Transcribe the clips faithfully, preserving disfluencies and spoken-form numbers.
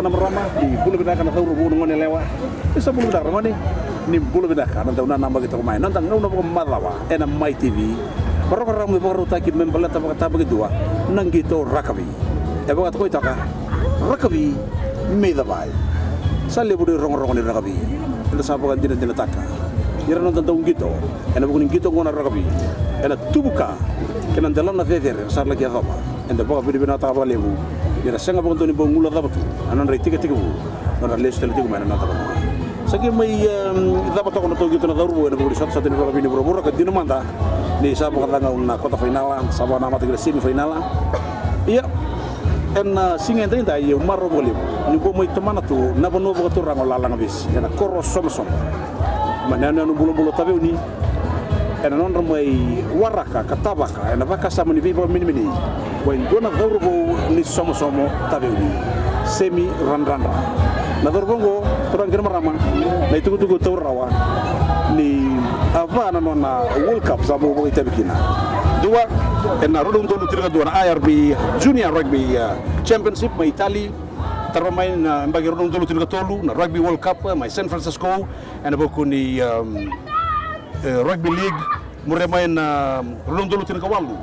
Na marama, ni bula vinaka na cauravou, na gone yalewa. Ni sa bula vinaka na gone, ni bula vinaka na dau nanamaki toka mai. Noda gauna vakamacawa ena Mai T V. Parokaramu e vakarautaki me baleta vakatabakidua na qito rakavi. E vakatokai toka, rakavi me icavai. Sa levu na irogorogo ni rakavi eda sa vakadinadinataka. Ia na noda dau qito ena vuku ni qito oqo na rakavi, ena tuvuka kei na delana cecere sa laki yacova. Eda vakavinavinakataka vakalevu ni ra sega vakadua ni bau gula cava tu na nodra itekitekivu, nodra lesu tale tiko mai na noda vanua. Sa qai mai, em, cava toka na tou qito na cauravou ena vuku ni sotasota ni rakavi ni vuravura, ka dina mada ni sa vakacagau na kota fainala, sa vakanamata ki na semi fainala. Ia, ena siga edaidai au marau vakalevu ni bau mai tomana tu na vanua vakaturaga o Lalagavesi ena koro o Somosomo. Mai na yanuyanu bulabula o Taveuni, ena nodra mai waraka ka tavaka ena vakasama ni veivakamenemenei vua e dua na cauravou ni Somosomo, Taveuni, Semi Radradra. Na cauravou oqo, turaga kei na marama, na itukutuku taura rawa ni a va na nona World Cup sa bau vakaitavi kina. Dua, ena rua na udolu tinikadua na I R B Junior Rugby, uh, Championship mai Itali. Tarava mai na yabaki rua na udolu tinikatolu na Rugby World Cup, uh, mai San Francisco, ena vuku ni, um, eh, Rugby League. Muria mai na rua na udolu tinikawalu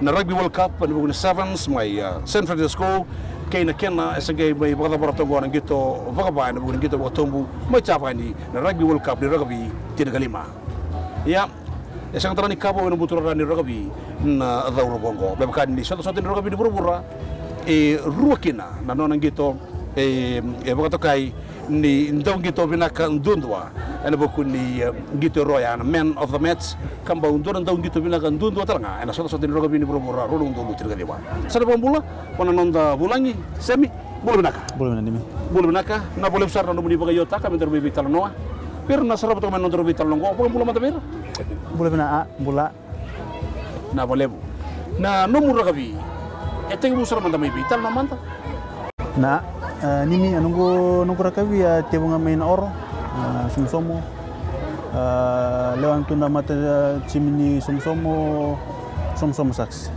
na Rugby World Cup ena vuku ni Sevens mai, ah, San Francisco. Kei na kena e sa qai mai vakacavara toka oqo na qito vakava ena vuku ni qito vakatobu mai Japani, na Rugby World Cup ni rakavi tinikalima. Ia, e sega tale ni ka vou ena buturara ni rakavi na cauravou oqo. Me vaka ni sotasota ni rakavi ni vuravura e rua kina na nona qito, e, e vakatokai ni dau qito vinaka duadua ena vuku ni, eh, qito e rua ya na man of the match, ka bau dua na dau qito vinaka duadua tale ga ena sotasota ni rakavi ni vuravura rua na udolu tinikaciwa. Sa na vakabula vua na noda vulagi, Semi, bula vinaka. Bula vinaka, Nimi. Bula vinaka. Na vakalevu sara na nomuni vakaiotaka me daru mai veitalanoa. Vei ira na sarava toka mai na nodaru veitalanoa oqo, vakabula mada vei ira. Bula vinaka, a, bula. Na vakalevu. Na nomu rakavi e tekivu sara mada mai vei? Talanoa mada. Na, a, Nimi, a noqu, noqu rakavi a tekivu ga mai Naoro, a, Somosomo. A, lewa tu na mata, a, timi ni Somosomo, Somosomo Sharks.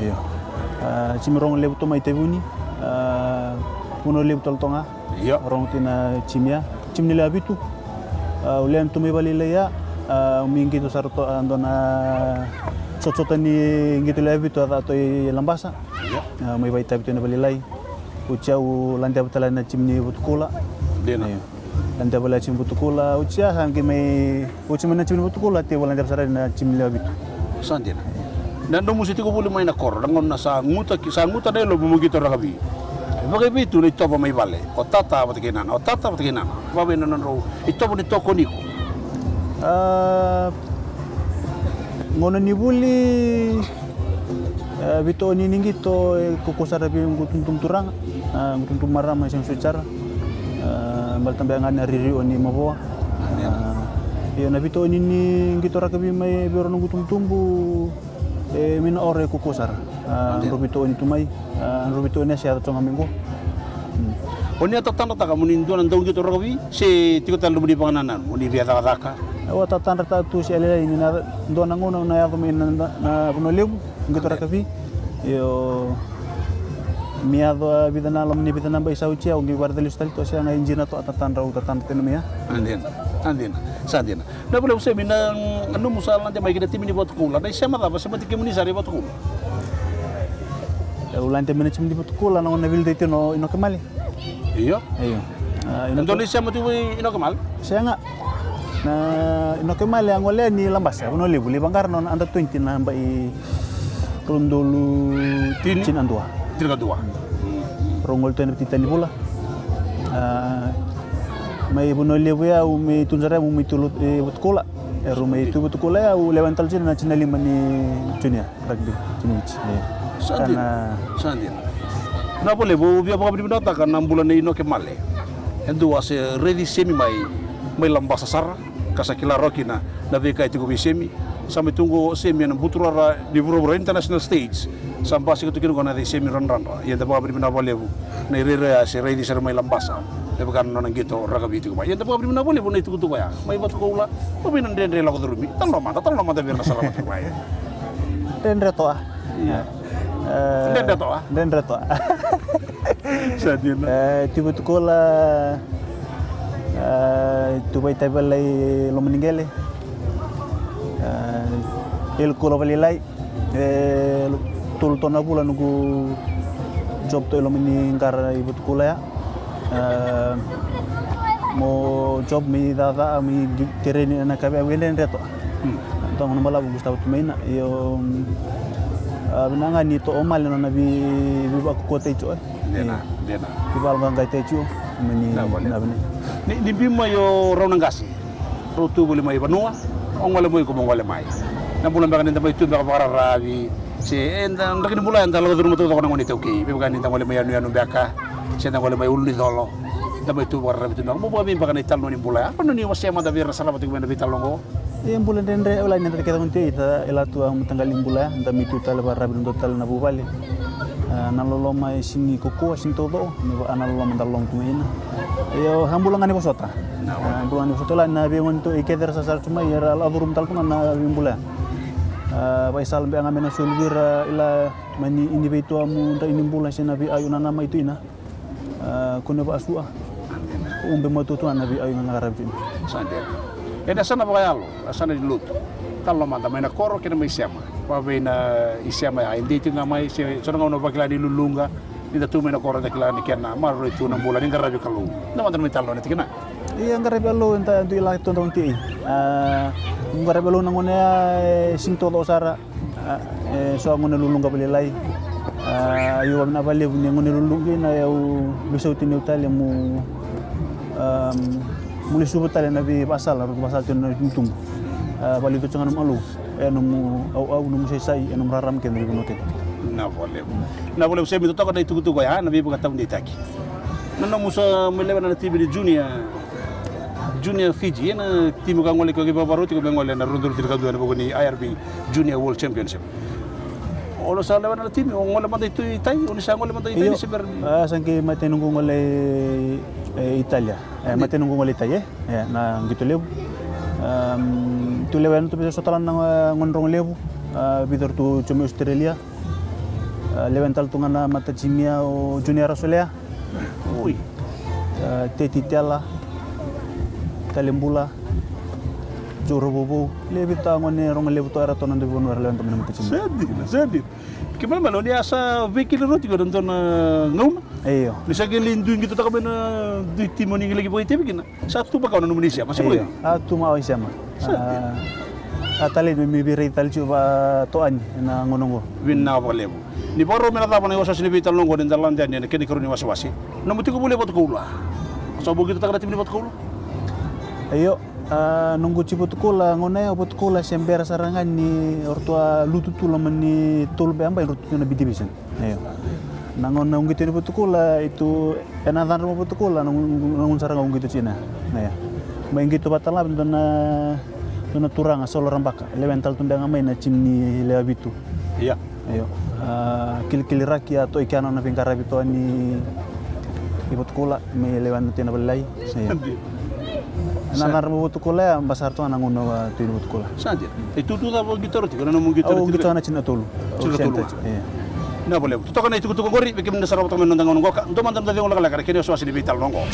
Io. A, timi rogo levu tu mai Taveuni, a, Vanua Levu tale toka ga. Io. Rogo tu na timi ya. Timi ni lewe vitu. A, au lewe tu mai Valelailai ya. A, au mai qito sara tu, a, dua na sotasota ni qito lewe vitu a caka tu i Labasa. Io. A, mai vakaitavi tu ena Valelailai. Oti ya au ladeva tale na timi ni Vutukula. Dina. Io. Ladeva tale na timi ni Vutukula. Oti ya sa qai mai Oti mai na timi ni Vutukula, tekivu ladeva sara na timi lewe vitu. Sa dina. Na nomu se tiko voli mai na koro, na gauna sa guta ki, sa guta na yalomu mo qito rakavi. E vakaevei tu na itovo mai vale? O tata vata kei nana, o tata vata kei nana. Vakaevei na nodrau itovo ni tokoni iko? A, gauna ni vuli, e, veitooni ni qito e kaukaua sara vei qu tubutubu turaga, a, qu tubutubu marama e sega soti sara. A, baleta beka ga na ririwa ni mavoa. A, io, na veitooni ni qito rakavi mai vei rau na qu tubutubu, e, mai Naoro e kaukaua sara. A, drau veitooni tu mai, a, drau veitooni a se yaco toka ga mai qo. Mm. O ni a tatadrataka mo ni dua na dauqito rakavi se tiko tale na nomuni vakanananu mo ni via cakacaka? Au a tatadrataka tu se yalailai ni na dua na gauna au na yaco mai na, na, na Vanua Levu, qito rakavi. Io, me yaco a vica na loma ni vica na bai sa oti au qai vakalesu tale tu, a sega, e dina tu a tatadra au tatadra tale mai ya. A dina, a dina, sa dina. Na vale, Semi, na, na nomu sa lade mai ki na timi ni Vatukoula, na isema cava semati kemuni sara i Vatukoula? Au lade mai na timi ni Vatukoula na gauna vili dei tino Inokemale. Io. Io. A, e dua na isema tu i Inokemale? Sega. Na Inokemale a gole yani i Labasa, Vanua Levu, lai vaqara na nona under twenty na bai rua na udolu tinikadua. Tinikadua. Rau gole tu ena veititani vula. A, mai Vanua Levu ya au mai tu sara ya, au mai tu i Vatukoula. Erau mai tu i Vatukoula ya au lewe tale tiko na tini ka lima ni junior rugby, tini ka lima. Sa dina, sa dina. Na vale, au via vakavinavinakataka na bula nei Inokemale. E dua a se raici Semi mai, mai Labasa sara, ka sa kila rawa kina na veika e tiko vei Semi. Sa mai tu qo Semi ena buturara ni vuravura, international stage. Sa basika tu kina qo na yacai Semi Radradra. Ia da vakavinavinaka vakalevu na irairai a se raici sara mai Labasa. Me vaka na nona qito rakavi tiko mai. Ia da vakavinavinaka vakalevu na itukutuku ya mai Vatukoula. Vakaevei na dredre lako curumi? Talanoa mada, talanoa mada vei ira na sarava tiko mai. Dredre toka. Ia. E, dredre toka? Dredre toka. Sa dina. E, tu Vatukula, e, tu vaitavi vale i Lomaniqele. E, Elukula Valilai. E, tolu toka na vula noqu job tu i loma ni qara i Vatukula ya. E, mo job, me caca, me tereni na ka vei au e dredre toka. Hmm. Toka na balavu Gustavo Tumaina. Io, a, vinaka ga ni toka male na nona vei, veivakukua tai tiko, e. Dina, dina. Veivakayaloqaqai tai tiko. Mani na vale. Ni, ni biu mai o rau na qase. Rau tu voli mai vanua, o gole mai, ko mo gole mai. Na bula beka ni da mai tu beka vakararavi, se eda, draki ni bula eda lako curuma taucoko na gone iTaukei. Vei beka ni da gole mai yanuyanu beka, se da gole mai ulu ni colo, da mai tu vakararavi tu beka. Mo vakavei beka na italanoa ni bula ya. Rau ni wasea mada vei ira na sarava tiko mai na veitalanoa oqo. E bula dredre, e wele ni da kece gone tei, da ila tu a mataqali ni bula ya, da mai tu tale vakararavi na dua tale na vuvale. A, na loloma e sini kokua, sini taucoko, me vaka na loloma da loloma tu mai kina. Io, a bula ga ni vosota. Na, a, bula ga ni vosota, la na veigone tu, i kece era sa sara tu mai, era la curuma tale tu ga na veibula ya. A, vakaisala beka ga me na soli vei ira, ila mani ini veituamu, dra ini bula, se na veiayu na na mai tu ina. A, kua ni vakasua. Ube matua tu ga na veiayu ga na qaravi tu ina. Sa dina. Ena yasana vakayalo, yasana ni lotu. Talanoa mada mai na koro kei na mai sema. Vakavei na isema ya, e dei tiko ga mai, se so na gauna vakila ni luluqa, ni da tu mai na koro da kila ni kena maroroi tu na bula ni qaravi Kalou. Na mada na mai talanoa na tikina. Ia, qaravi Kalou, eda dui laki tu da gone tei. A, qaravi Kalou na gauna ya, e sini taucoko sara. A, e so a gauna luluqa valilai. A, io, vinaka vakalevu ni gauna luluqa kina, e au veisau tiko tale mo, am, mo lesuva tale na veivakasala, rau vakasala tiko na itubutubu. A, vakalevu tiko ga na nomu Alou. E nomu auau, nomu saisai, e nomu rarama kece na veivanua kece. Na vakalevu. Na vakalevu, Semi, totoka na itukutuku ya, na veivakataudeitaki. Na nomu sa mai lewena na timi ni junior, junior Fiji, ena timi ka gole ko ki vavaroti ko me gole na rua na udolu tinikadua ena vuku ni I R B Junior World Championship. O na sa lewena na timi, o gole mada i tu i tai, o ni sa gole mada i tai ni se bera ni. A, sa qai matai noqu gole i, e, Italia. E, matai noqu gole i tai, e. E, na qito levu. Am, tu lewena tu vei so tale na, e, gone rogo levu. A, vica tu jiko mai Australia. A, lewena tale tu ga na matatimi ya o Junior Rasolea. Oi. A, Teti Tela. Talebula. Joro Vovou. Levu tu ga gone rogo levu tu era tu na dui vanua era lewena tu mai na matatimi. Sa dina, sa dina. Ke mala mala, o ni a sa veikilai roti ko na dua na gauna. Io. Ni sa qai lai dui qitotaka mai na dui timi o ni qai laki vakaitevi kina. Sa tu vaka na nomuni isema, se vaka? Io, a tu mai au isema. Sa dina. A, a talei me, me veiraici tale tiko vakatoani ena gauna oqo. Vinaka vakalevu. Ni vakarau me na cava na iwasewase ni veitalanoa oqo ni da lade yani ena kena ikarua ni wasewase. Nomu tiko voli e Vatukoula. Sa vakaitotaka na timi ni Vatukoula? Io, a, noqu tiko Vatukoula, gauna ya o Vatukoula se bera sara ga ni ratou a lutu tu loma ni tolu beka bai ratou tu na B division. Io. Na gauna au qito ni Vatukoula, i tu ena cadra mai Vatukoula, na gauna, na gauna sara ga au qito tiko na. Io. Mai qito vata tale ga vei dua na, dua na turaga, Solo Rabaka. Lewena tale tu beka ga mai na timi ni lewe vitu. Ia. Io. A, kilikili raki a toki kina na veiqaravi toka ni Vatukoula, me lewena tu na valilai. Io. Na cadra mai Vatukoula ya, basara tu ga na gauna au a tu i Vatukoula. Sa dina. E tutu cava o qito tiko, na nomu qito tiko? Au qito na tini ka tolu. Tini ka tolu. Io. Na vakalevu. Totoka na itukutuku oqori, vei kemuni na sarava toka mai na noda gauna oqo, ka dua mada na noda cegu lekaleka ena kena iwasewase ni veitalanoa oqo.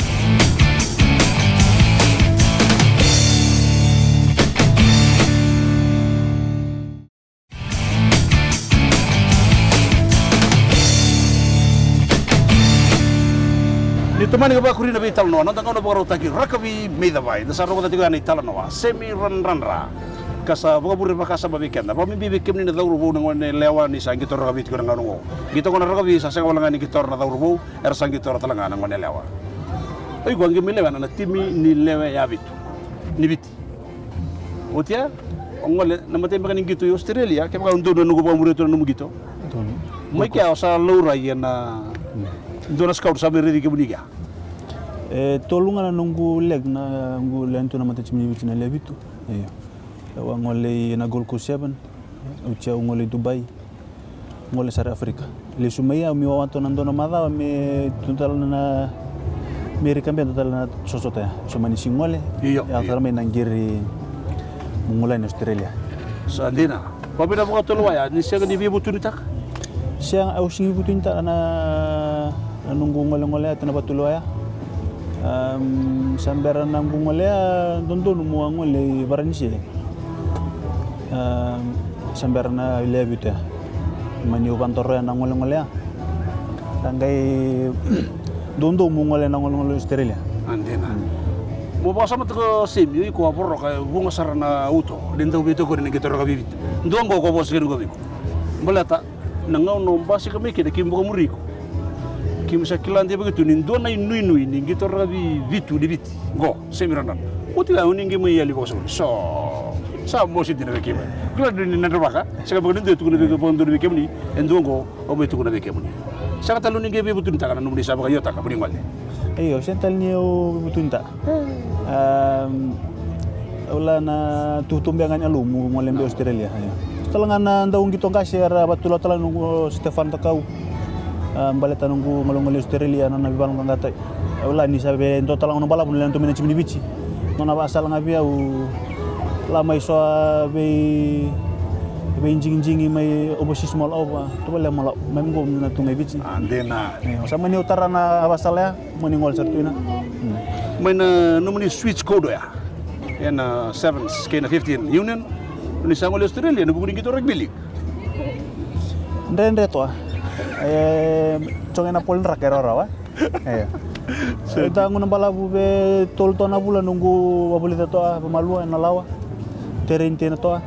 Ni tomani ka vakuri na veitalanoa, noda gauna vakarautaki, Rakavi Me iCavai. Da sa rogoca tiko yani na italanoa Semi Radradra, ka sa vakavure vakasama vei keda. Vakabibi vei kemuni na cauravou, na goneyalewa, ni sa qitora rakavi tiko na gauna oqo. Qito qo na rakavi, sa sega wale ga ni qitora na cauravou, era sa qitora tale ga na goneyalewa. O iko a qai mai lewena na timi ni lewe ya vitu ni Viti. Oti ya, o gole na matai beka ni qito i Australia, kevaka o donu na noqu vakamuria tu na nomu qito. Donu. Mai kea o sa laurai ena dua na scout sa mai raici kemuni kea? E tolu ga na noqu leg na noqu lewe tu na matatimi ni Viti na lewe vitu. Io. Au a gole ena Gold Coast Seven. Oti ya au gole i Dubai. Gole sara i Afrika. Lesu mai ya, au mai wawa tu na dua na macawa me tu tale na, me rikabe tu tale na sotasota ya. So mani sega ni gole. Io, io. Yaco tale mai na qiri mo gole i Australia. Sa dina. Vakavinaka vakatolu ya, ni sega ni veivutunitaka? Sega, au sega ni vutunitaka na, Na noqu golegole ya, tina vatulewaya. Am, sa bera na noqu gole ya, dodonu mo a gole i Varanise. Am, sa bera na lewe vitu ya. Mani au vadoroya na golegole ya. Sa qai doudou mo gole na golegole Australia. A, dina. Mo vakasamataka, Semi, o iko a voroka e vuqa sara na uto ni dau veitokoni ni qito rakavi vitu. Dua qo ko vosa kina ko vei iko. Baleta na gauna o basika mai kina, keimami vakamuri iko. Keimami sa kila de vaka tu ni dua na inuinui ni qito rakavi vitu ni Viti. Qo, Semi Radradra. Oti ga o ni qai mai yali vakasakuri. So, sa mosi dina vei keimami. Kila ni na dravaka. Sega vaka ni dua e tukuna vei, vakadodonu vei kemuni, e dua qo, au mai tukuna vei kemuni. Sega tale ni qai veivutunitaka na nomuni sa vakaiotaka mo ni gole? Io, sega tale ni au veivutunitaka. Am, au la na tutubu ga ni yaloqu mo gole mai Australia. Io. Tale ga na dau qito qase era vatula tale noqu Stefan Takau. Am, baleta noqu golegole Australia, nona veivakalaqaqataki. Au la ni sa vei dua tale ga na balavu na lewe ni timi ni Viti. Nona vakasala ga vei au, la mai so a vei, veidigidigi mai overseas mo lau, va tovolea mo lau mai qo na tu ga i Viti. A, dina. E, o sa mani au tara na vakasala ya, mani gole sara tu ina. Mm. Mai na nomuni switch code oya ena sevens kei na fifteen Union, ni sa gole Australia ena vuku ni qito rugby league. Dredre toka. E, joga na poli draka e rawarawa. E. Sa e dua na gauna balavu, vei tolu toka na vula noqu vavulica toka vamalua ena lawa. Tereni tena toka.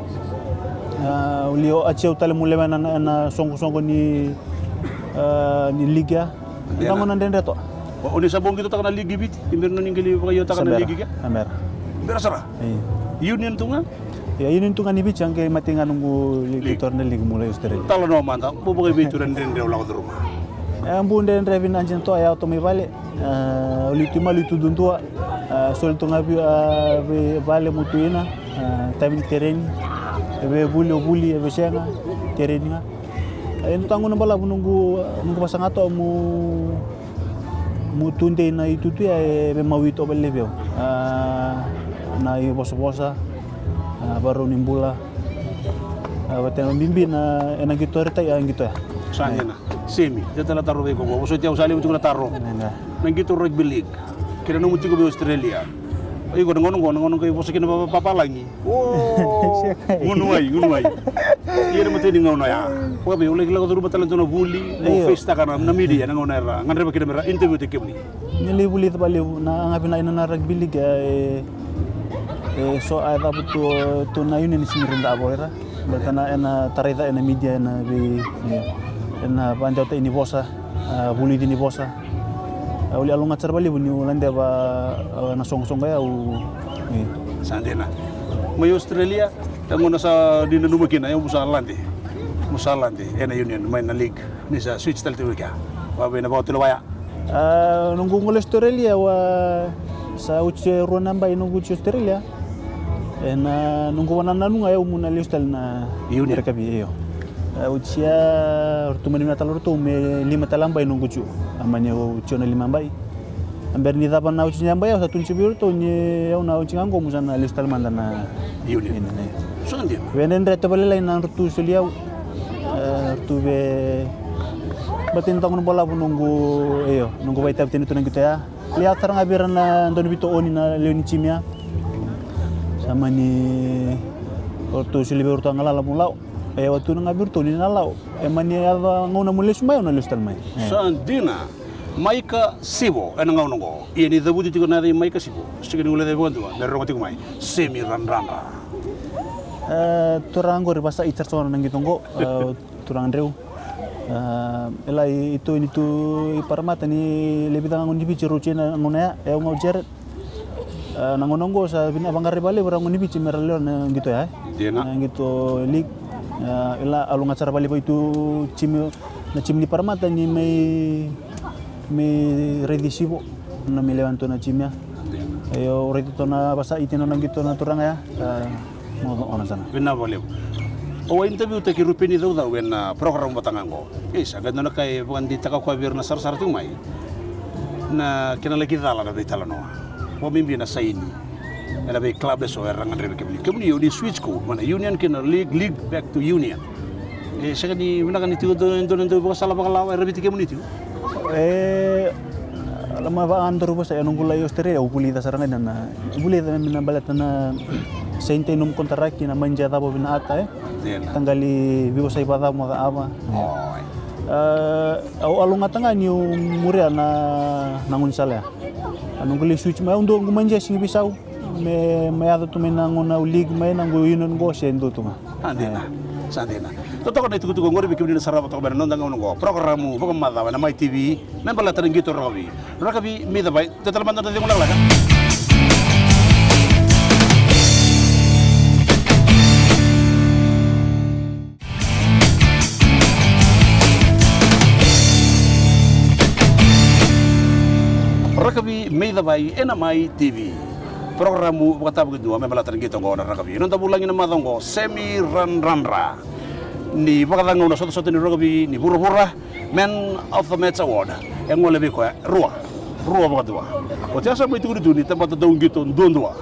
A, uli o aci au tale mo lewena na, na soqosoqo ni, a, ni ligi ya. E dua na gauna dredre toka. O, o ni sa bau qitotaka na ligi i Viti? I bera ni qai vakaiotaka na ligi kea? Sa bera. Bera sara? Io. Union tu ga? Ia, Union tu ga ni Viti, a qai mate ga noqu ligi, qito na ligi mo lai Australia. Talanoa mada, mo vakaevei tu na dredre o lako curuma? E, bu dredre vinaka dina toka, e yawa toka mai vale. E, o liu tu i malu, tu duadua. E, soli tu ga vei, e, vei vale mo tu ina. E, taimi ni tereni. E vei vuli o vuli, e vei sega, tereni ga. E, e dua na gauna balavu noqu, noqu vasaga toka mo, mo tu dei na itutu ya, e veimau ito vakalevu vei au. A, na ivosavosa, a, vakarau ni bula. A, vata na bibi na, ena qito, retire, a, qito ya. Sa dina. Semi, de tale taro vei iko, vosoti au, sa levu tiko na taro. Na qito rugby league kei na nomu tiko vei Australia. Iko na gauna qo, na gauna qai vosa kina va, va, vapalagi. O, gunu wai, gunu wai. Ia na imatai ni gauna ya, vakavei o laki lako curuma tale dua na vuli mo face taka na, na media na gauna era gadreva kina mera interview taki kemuni? Ni lai vulica vakalevu na, a, vinaka na rugby league, e, e so a yaco tu, tu na Union ni sega ni davo ira. Baleta na, ena tarai ca ena media, ena vei, e, ena vakadewataki ni vosa, a, vulici ni vosa. Au lai yaloqaqa sara vakalevu niu ladeva, a, na soqosoqo ya, au, e. Sa dina. Mai Australia, e gauna sa ni nanuma kina, e, mo sa lade. Mo sa lade ena Union, mai na league, ni sa switch tale tu vei kea. Vakavei na vakatulewa ya? A, noqu gole Australia, au a sa oti e rua na bai noqu oti Australia. Ena noqu vanananu ga au mo na lesu tale na Union. Rakavi, io. A, oti ya, ratou mani vinaka tale ratou me lima tale na bai noqu oti. A, mani au oti na lima bai. A, bera ni cava na oti ni bai, au sa tukuna tiko vei ratou ni au na oti ga qo mo sa na lesu tale mada na Union. Union, e. Sa dina. Vei dredre toka vakalailai na ratou soli au. E, ratou vei, baleta ni dua na gauna balavu noqu, io, noqu vakaitavi tani tu na qito ya. Lai yaco sara ga vei ira na dua na vitu oni na lewe ni timi ya. Sa mani, o ratou soli vei ratou a galala mo lau. E, au tukuna ga vei ratou ni na lau. E mani yaco a gauna mo lesu mai, au na lesu tale mai. E. Sa dina. Maika Sivo ena gauna oqo. Ia ni cavuti tiko na yaca i Maika Sivo, sega ni guilecavi vakadua me rogo tiko mai. Semi Radradra. E, turaga qori vasa i tara so na qito oqo. E, turaga dreu. A, e lai tu ni tu i Parramatta ni levu ga gone ni Viti rau tu ena gauna ya, e, au ga o Jared. A, na gauna oqo sa vinaka vaqarai vakalevu ira gone ni Viti mera lewa na qito ya, e. Dina. Na qito league. A, e lai yaloqaqa sara vakalevu i tu timi, na timi ni Parramatta ni mai, mai raici Sivo, na mai lewa tu na timi ya. Dina. Io, raici tu na vasa i tiko na qito na turaga ya. A, Mo, mo na sana. Vinaka vakalevu. Au a interview taki Rupeni Caucau ena program vata ga oqo. Ei, sa qai dua na ka e vakadeitaka koya vei ira na sarasara tiko mai. Na kena laki cala na veitalanoa. Vakabibi na saini ena vei club eso era gadrevi kemuni. Kemuni o ni switch code mai na Union kei na league, league back to Union. E sega ni vinaka ni tiko dua, dua na dau vakasala vakalawa era viti kemuni tiko. E, lama vaka daru vasa, e noqu lai Australia, au vulica sara ga na, vulica me na baleta na sain tei nomu kontaraki, na mai jia cava vina ata, e. Taqali vivosai vacava mo cava. Au, au lugata ga niu muria na, na gaunisala ya. A noqu lai suci mai, au dua noqu mai jia sigi veisau. Me, me yaco tu mai na gauna au league mai na qo union qo se dua tu ga. Sa dina. Sa dina. Totoka na itukutuku oqori vei kemuni na sarava toka mai na noda gauna oqo. Porokaramu vakamacawa ena Mai T V, me baleta na qito rakavi. Rakavi mai Cavai, dua tale mada na cegu lakalaka. Rakavi mai Cavai ena Mai T V. Porokaramu vakatavaki dua me baleta na qito oqo na rakavi. Noda vulagi na macawa oqo, Semi Radradra. Ni vakacagau na sotasota ni rakavi ni vuravura, Man of the Match Award. E gole vei koya, rua. Rua vakadua. Oti ya sa mai tukuni tu ni tamata dauqito duadua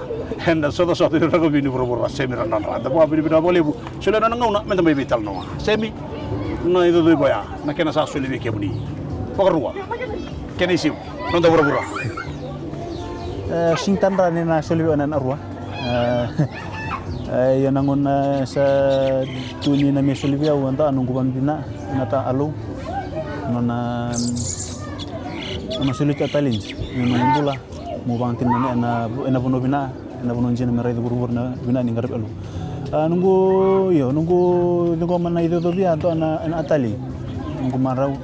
ena sotasota ni rakavi ni vuravura, Semi Radradra. Da vakavinavinaka vakalevu. Solia na nona gauna me da mai veitalanoa. Semi, na icocovi vaya, na kena sa soli vei kemuni. Vakarua. Kena isivu. Noda vuravura. E, sini tadra ni na soli vei au na rua. E, e, ia na gauna sa tu ni na me soli vei au, eda a noqu vanua dina, na ta alo. Nona, nona soli tu a talent. Nona bula. Mo vakatina ena, ena vanua vina, ena vanua dina me raica vuravura na vina ni qaravi alu. A, noqu, io, noqu ciqoma na icocovi a dua na, ena atali. Noqu marau.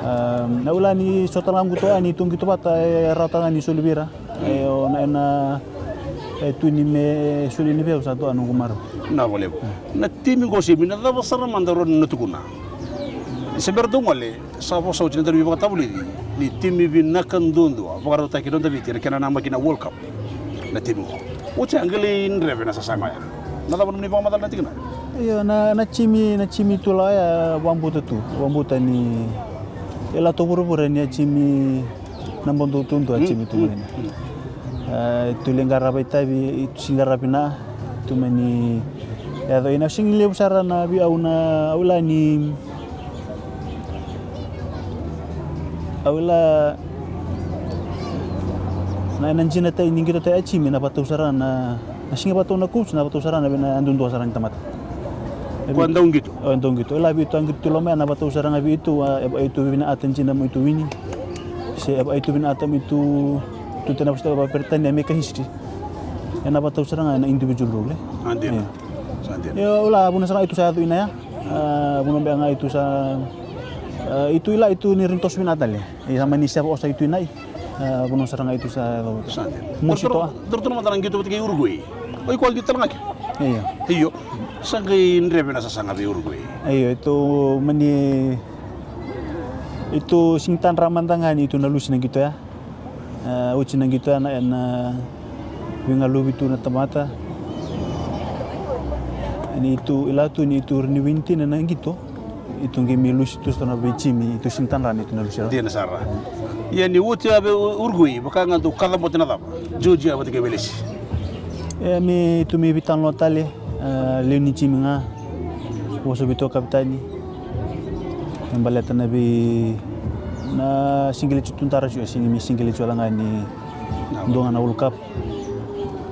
A, na ula ni sota lagu toa ni tu qito vata e rawata ga ni soli vei ira. E, o na, ena, e tu ni me soli ni vei au sa dua noqu marau. Na vakalevu. Na timi qo Semi, na cava sara mada rau na tukuna? Se bera dau gole. Sa vosa oti na daru veivakatavulici ni timi vinaka duadua vakarautaki e noda Viti ena kena namaki na World Cup. Na timi qo. Oti a qai lai dreve na sasaga ya. Na cava nomuni vakamacala na tikina? Io, na, na timi, na timi tu la ya, vakabuta tu. Vakabuta ni e la tu vuravura ni a timi na bodo tu dua a timi tu mai na. A, tu le qarava itavi, tu si qarava na, tu mani yaco ina sigi levu sara na vei au na au la ni Au la na, na jina tai ni qito tai a timi na vatau sara na, na siga vatau na coach na vatau sara na vei na duadua sara ni tamata. Ko dau qito. O dau qito. La vei tu a qito tu loma na vatau sara ga vei tu, a, e, e tu vei na ata jina mo i tu wini. Se e, e tu vei na ata mo i tu, tu tena vasta va Peritania make history. E na vatau sara ga na individual role. Andina. Andina. Io, la vuna sara i tu sa tu ina ya. A, vuna beka ga i tu sa, a, i tu i la i tu ni rini toso vinaka tale. I sa mani seva osa i tu i nai. A, vuna sara ga i tu sa yaco. Sa dina. Musi toa. Dr. Dr. Matana qito vata kei Uruguay. O i koya qito tale ga ke? Io. Io. Sa qai dreve na sasaga vei Uruguay. Io, i tu mani, i tu sigi tadra mada ga ni i tu na lusi na qito ya. A, oti na qito ya na, ena veigaluvi tu na tamata. Ni tu, i la tu ni tu ni wini tina na qito. I tu qai mai lusi tu sa na vei timi, i tu sini tadra ni tu na lusi. Dina sara. Ia ni oti a vei Uruguay, vaka ga dau kaca bote na cava. Georgia vata kei Welesi. E, me tu me veitalanoa tale. A, lewe ni timi ga, vosa vei tu o kapitani. Me baleta na vei na sigileti tu dara tu, a sigi me sigileti wala ga ni dua ga na World Cup.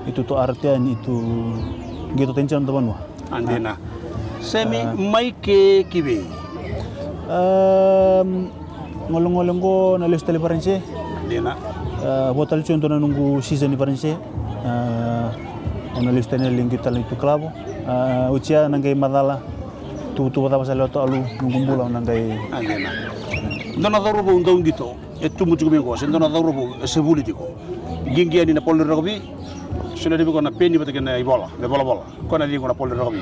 I tu to R T N, i tu qito tani tena da vanua. A dina. Semi, mai ke ki vei? Am, Golegole qo na lesu tale i Varanise. Dina. A, vo tale tiko dua na noqu season i Varanise. A, au na lesu tale na ligi tale i tu kalavo. A, oti ya na qai macala. Tuvatuva cava sa lewa tu alu noqu bula au na qai. A, dina. Dua na cauravou dau qito e tubu tiko mai qo se dua na cauravou e se vuli tiko. Qiqi yani na polo ni rakavi. Solia ni vei koya na peni vata kei na ivola me volavola. Ko na ciqo na polo ni rakavi.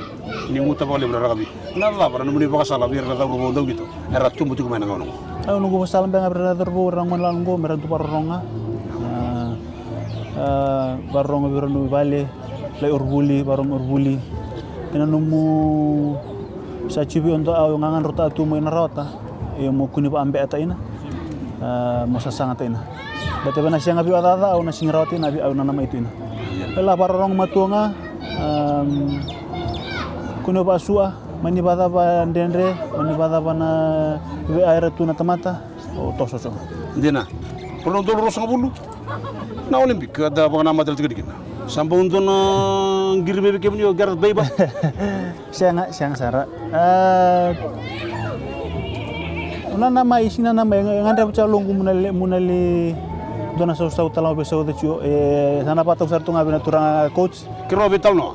Ni guta vakalevu na rakavi. Na cava na nomuni vakasala vei ira na cauravou dau qito era tubu tiko mai na gauna oqo? Au noqu vakasala beka vei ira na cauravou era gone lala oqo me ra dau vakarorogo. A, a, vakarorogo vei ira na vale, lai orvuli, vakarorogo orvuli. Ena nomu sa tiko vei au dua au gagadrota tu mo ina rawata. Io mo kuni vakabeata ina. A, mo sasaga ta ina. Baleta vei na sega vei au a caca au na sigi rawata ina vei au na namai tu ina. E la vakarorogo matua ga, am, kune vakasua, mani vakacava dredre, mani vakacava na vei a era tu na tamata. O toso so. Dina. Rua na udolu ruasagavulu. Na Olympic, da vakanamata tiko kina. Sa bau dua na qiri vei kemuni o Gareth Baber. Sega, sega sara. A, na, na mai, sina na mai, e gadreva tiko loqu mo na lai, mo na lai dua na sausau tale ga vei Sauca tiko. E, sa na vakatau sara tu ga vei na turaga coach. Keirau veitalanoa.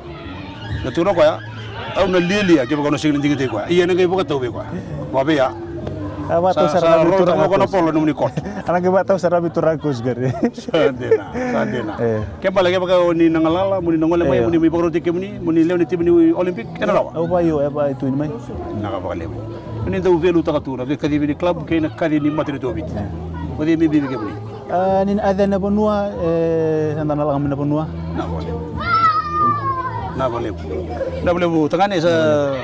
Na tukuna o koya, au na lialia kevaka au na sega ni digitaki koya. Ia na qai vakatau vei koya. Vakaveia. A vakatau sara ga vei turaga coach. Sa rauta ga na polo nomuni court. A na qai vakatau sara vei turaga coach qori. Sa dina, sa dina. E. Ke bale kevaka o ni na galala, mo ni na gole mai, mo ni mai vakarautaki kemuni, mo ni lewe ni timi ni Olympic, ena rawa. Au vakaio, e vakaio tu ni mai. Vinaka vakalevu. Ni dau veiliutaka tu na veikacivi ni club kei na kaci ni matanitu o Viti. O cei me bibi kemuni? A, ni na yaco na vanua, e, sa da na lako mai na vanua. Vinaka vakalevu. Vinaka vakalevu. Vinaka vakalevu tagane, sa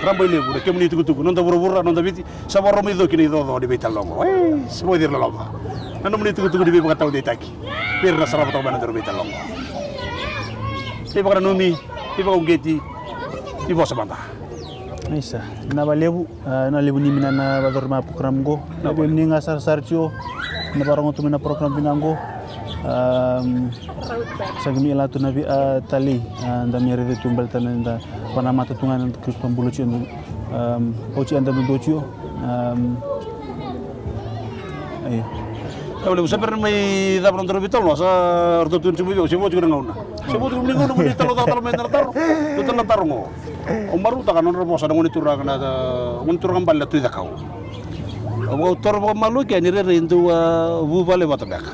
rabailevu na kemuni itukutuku, noda vuravura, noda Viti. Sa vakarau mai coki na icoco ni veitalanoa oqo. E, sa vakaciri loloma. Na nomuni itukutuku ni veivakataudeitaki vei ira na sarava toka mai na nodaru veitalanoa oqo. Ni vakananumi, ni vakauqeti, ni vosa mada. Isa, vinaka vakalevu, a, vinaka vakalevu ni mai na vakayacori mai na program qo. Vinaka vakalevu. Ni ga sarasara tiko, na vakarogo tu mai na program vinaka qo. Am, sa qai mai la tu na vei, a, talei, a, da mai raica tu baleta na da vakanamata tu ga na Karisito bula tiko, am, oti eda dodonu tiko. Am, io. Vinaka vakalevu, sa bera ni mai cava na nodaru veitalanoa, sa ratou tu tiko mai vei au, se vo tiko na gauna. Se vo tiko na gauna mo ni talanoataka tale mai na taro. Dua tale na taro qo. Au marautaka na nodra vosa na gone turaga na, gone turaga bale na Tui Cakau. Au vakatoro vakamalua ke ni rairai dau, a, vuvale vata beka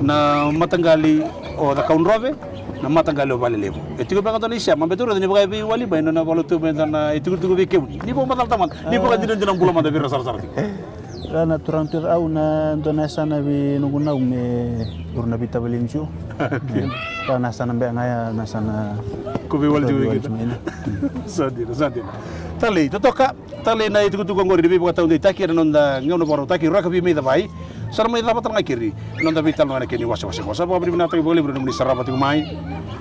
na mataqali o Cakaudrove, na mataqali o Valelevu. E tiko beka dua na isema, baleta au raica ni vaka e veiwali mai na nona vale tu mai na, e tiko tiko vei kemuni. Ni vakamacala tamata, ni vakadinadina bula mada vei ira sarasara tiko. Ra na turaga tu au na dua na yasana vei noqu nau me ura na veitavaleni tiko. Ra na yasana beka ga ya na yasana. Ko veiwali tiko vei keda. Sa dina, sa dina. Talei, totoka. Talei na itukutuku oqori ni veivakataudeitaki ena noda gauna vakarautaki, rakavi mai Cavai. Sa na mai cava tale ga keri na noda veitalanoa ena kena iwasewase qo. Sa vakavinavinakataki vakalevu na nomuni sarava tiko mai.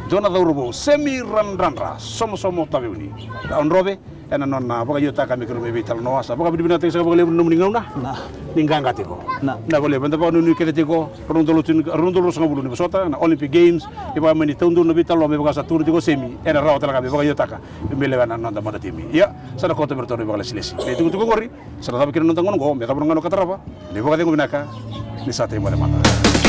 Dua na cauravou, Semi Radradra, Somosomo Taveuni. Cakaudrove, ena nona vakaiotaka me keirau mai veitalanoa. Sa vakavinavinakataki saka vakalevu na nomuni gauna. Na. Ni qaqa tiko. Na. Vinaka vakalevu, eda vakanuinui kece tiko, rua na udolu, rua na udolu ruasagavulu ni vosota na Olympic Games. E vaka mai ni taudonu na veitalanoa me vaka sa tukuna tiko o Semi, ena rawa tale ga me vakaiotaka me lewena na noda matatimi. Ia, sa na koto me ratou na ivakalesilesi. Na itukutuku oqori, sa na cava kina na noda gauna oqo, me cava na gauna ka tarava, ni vakacegu vinaka, ni sa tei moce mada.